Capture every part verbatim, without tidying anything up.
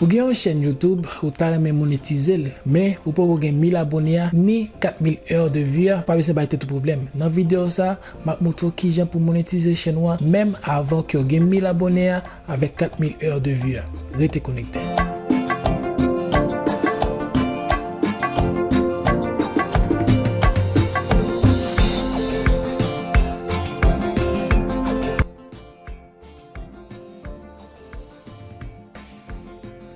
Ou gen yon chèn YouTube, ou ta renmen monetize l, men ou poko gen mil abone a, ni kat mil è de vi a, pa bezwen bay tèt ou pwoblèm. Nan videyo sa, m ap montre w kijan pou monetize chèn ou an, menm avan ke w gen mil abone a, avèk kat mil è de vi a. Rete konekte.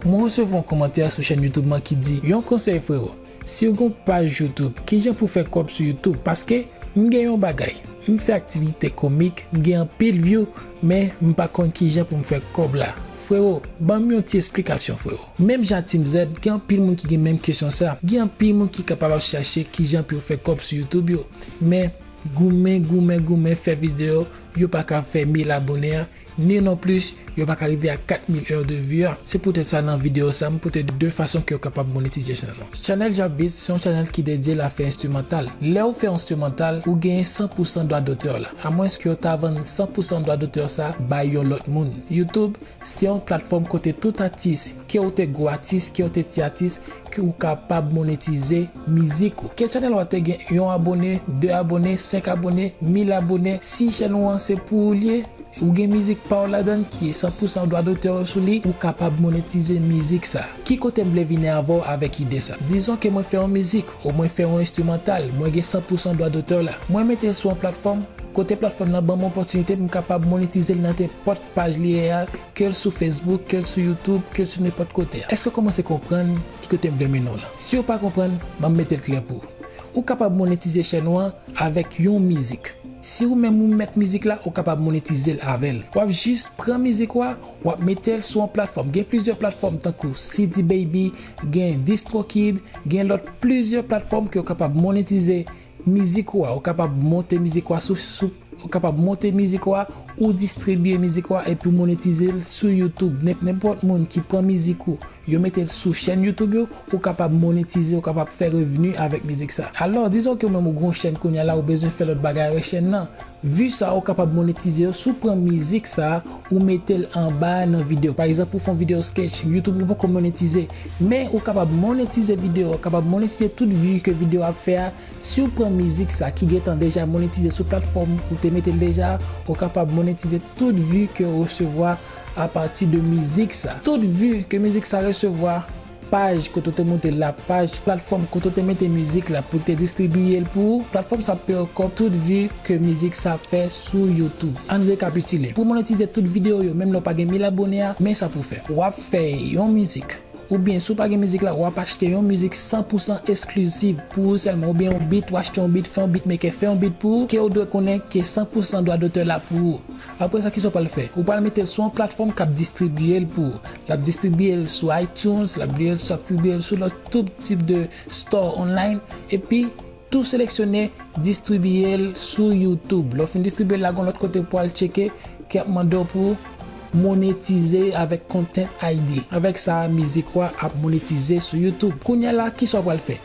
Mwen resevwa yon kòmantè sou chèn YouTube mwen ki di, yon konsèy frewo, si w gen yon paj YouTube, kijan pou fè kòb sou YouTube? Paske m gen yon bagay, m fè aktivite komik, m gen anpil view, men m pa konn kijan pou m fè kòb la. Frewo, ban m yon ti esplikasyon, frewo. Menm jan Team Z, gen anpil moun ki gen menm kesyon sa. Gen anpil moun ki kapab ap chache kijan pou yo fè kòb sou YouTube yo. Men, goumen, goumen, goumen, fè videyo, yo pa ka fè mil abone a, ni non plis, yo pa ka rive a kat mil è de vi a. Se poutèt sa, nan videyo sa, m pote de fason ke w kapab monetize channel lan. Channel Drop Beats se yon channel ki dedye l a fè enstrimantal. Lè w fè enstrimantal, ou genyen san pou san dwa dotè la. Amwens ke yo ta vann san pou san dwa dotè sa bay yon lòt moun. YouTube, se yon platfòm kote tout atis, ke w te gwo atis, ke w te ti atis, ke ou kapab monetize mizik ou. Ke channel ou a te gen yon abone, de abone, senk abone, mil abone, si chèn ou an se pou ou l ye, ou gen mizik pa w ladan l ki san pou san dwa dotè yo sou li, ou kapab monetize mizik sa. Ki kote m vle vini avè w avèk ide sa? Dizon ke mwen fè yon mizik, ou mwen fè yon enstrimantal, mwen gen san pou san dwa dotè la. Mwen mete l sou yon platfòm, kote platfòm nan ban m opòtinite pou m kapab monetize l nan nenpòt paj li ye a, ke l sou Facebook, ke l sou YouTube, ke l sou nenpòt kote a. Èske w kòmanse konprann ki kote m vle mennen w la? Si w pa konprann, ban m mete l klè pou ou. Ou kapab monetize chèn ou an avèk yon mizik. Si ou menm ou mèt mizik la, ou kapab monetize l avè l. W ap jis pran mizik ou a, w ap mete l sou yon platfòm. Gen plizyè platfòm tankou C D Baby, gen DistroKid, gen lòt plizyè platfòm ke w kapab monetize mizik ou a. Ou kapab monte mizik ou a sou, sou, ou kapab monte mizik ou a, ou distribye mizik ou a epi w monetize l sou YouTube. Nen-, nenpòt moun ki pran mizik ou, yo mete l sou chèn YouTube yo, ou kapab monetize, ou kapab fè revni avèk mizik sa. Alò, dizon ke ou menm ou gen yon chèn kounye a la, ou bezwen fè lòt bagay avèk chèn nan. Vi sa, ou kapab monetize yo si w pran mizik sa, ou mete l anba nan videyo. Pa egzanp, ou fè yon videyo sketch, YouTube ou poko monetize. Men ou kapab monetize videyo, ou kapab monetize tout vi ke videyo ap fè a. Si w pran mizik sa ki gentan deja monetize sou platfòm ou te mete l deja, ou kapab monetize tout vi ke w resevwa apati de mizik sa. Tout vi ke mizik sa resevwa, paj kote w te monte la, paj platfòm kote w te mete mizik la pou l te distribiye l pou ou, platfòm sa ap peye w kòb tout vi ke mizik sa fè sou YouTube. Ann rekapitile. Pou monetize tout videyo yo, menm lè w pa gen mil abone a, men sa pou w fè. W ap fè yon mizik. Oubyen, si w pa gen mizik la, w ap achte yon mizik san pou san esklizif pou ou sèlman. Oubyen yon beat, w achte yon beat, fè yon beatmaker, fè yon beat pou ou, ke w dwe konnen ke san pou san dwa dotè la pou ou. Apre sa, kisa w pral fè? Ou pral mete l sou yon platfòm k ap distribiye l pou ou. L ap distribiye l sou iTunes, l ap distribiye l sou lòt tout tip de store online. Epi, tou seleksyone, distribiye l sou YouTube. Lè w fin distribiye l la, gen yon lòt kote pou w al tcheke, ki ap mande w pou monetize avèk Content I D. Avèk sa, mizik ou a ap monetize sou YouTube. Kounye a la, kisa w pral fè?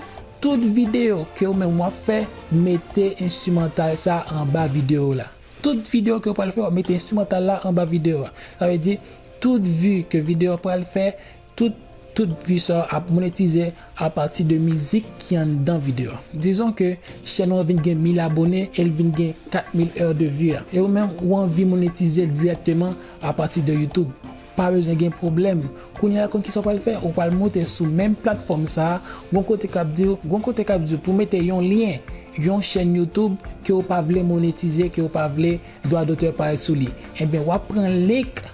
Tout videyo ke ou menm w ap fè, mete enstrimantal sa anba videyo w la. Tout videyo ke w pral fè, w ap mete enstrimantal la anba videyo a. Sa vle di, tout vi ke videyo a pral fè, tout, tout vi sa ap monetize apati de mizik ki anndan videyo a. Dizon ke chèn ou an vin gen mil abone e l vin gen kat mil è de vi a. E ou menm, ou anvi monetize l dirèkteman apati de YouTube. Pa bezwen gen pwoblèm. Kounye a, konn kisa w pral fè? Ou pral monte sou menm platfòm sa a, gon kote k ap di w, gon kote k ap di w pou mete yon lyen, yon chèn YouTube ke w pa vle monetize, ke w pa vle dwa dotè parèt sou li. Enben, w ap pran link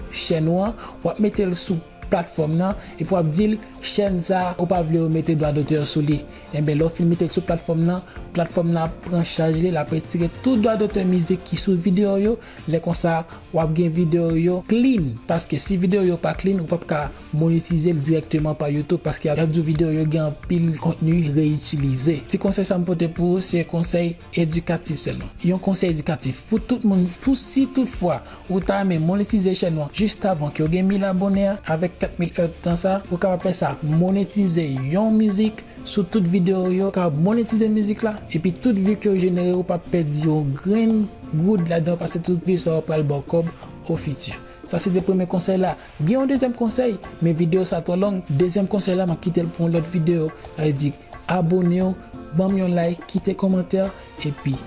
chèn ou an, w ap mete l sou platfòm nan, epi w ap di l, chèn sa a, ou pa vle yo mete dwa dotè sou li. Enben, lè w fin mete l sou platfòm nan, platfòm nan ap pran chaj li, l ap retire tout dwa dotè mizik ki sou videyo yo. Lè konsa, w ap gen videyo yo clean. Paske si videyo yo pa clean, ou p ap ka monetize l dirèkteman pa YouTube, paske y ap di w videyo yo gen anpil kontni reyitilize. Ti konsèy sa m pote pou ou, se konsèy edikatif sèlman. Yon konsèy edikatif pou tout moun, pou si toutfwa ou ta renmen monetize chèn ou an jis avan ke w gen mil abone a, avèk kat mil è tan sa, ou kapab fè sa, monetize yon mizik sou tout videyo yo, kapab monetize mizik la, epi tout vi ke w jenere, ou p ap pèdi yon grenn goud ladan, paske tout vi sa yo pral ba w kòb au futur. Sa se te premye konsèy la. Gen yon dezyèm konsèy, men videyo sa twò long. Dezyèm konsèy la, m ap kite l pou yon lòt videyo. Sa vle di, abone w, ban m yon like, kite kòmantè, epi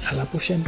a la pwochèn.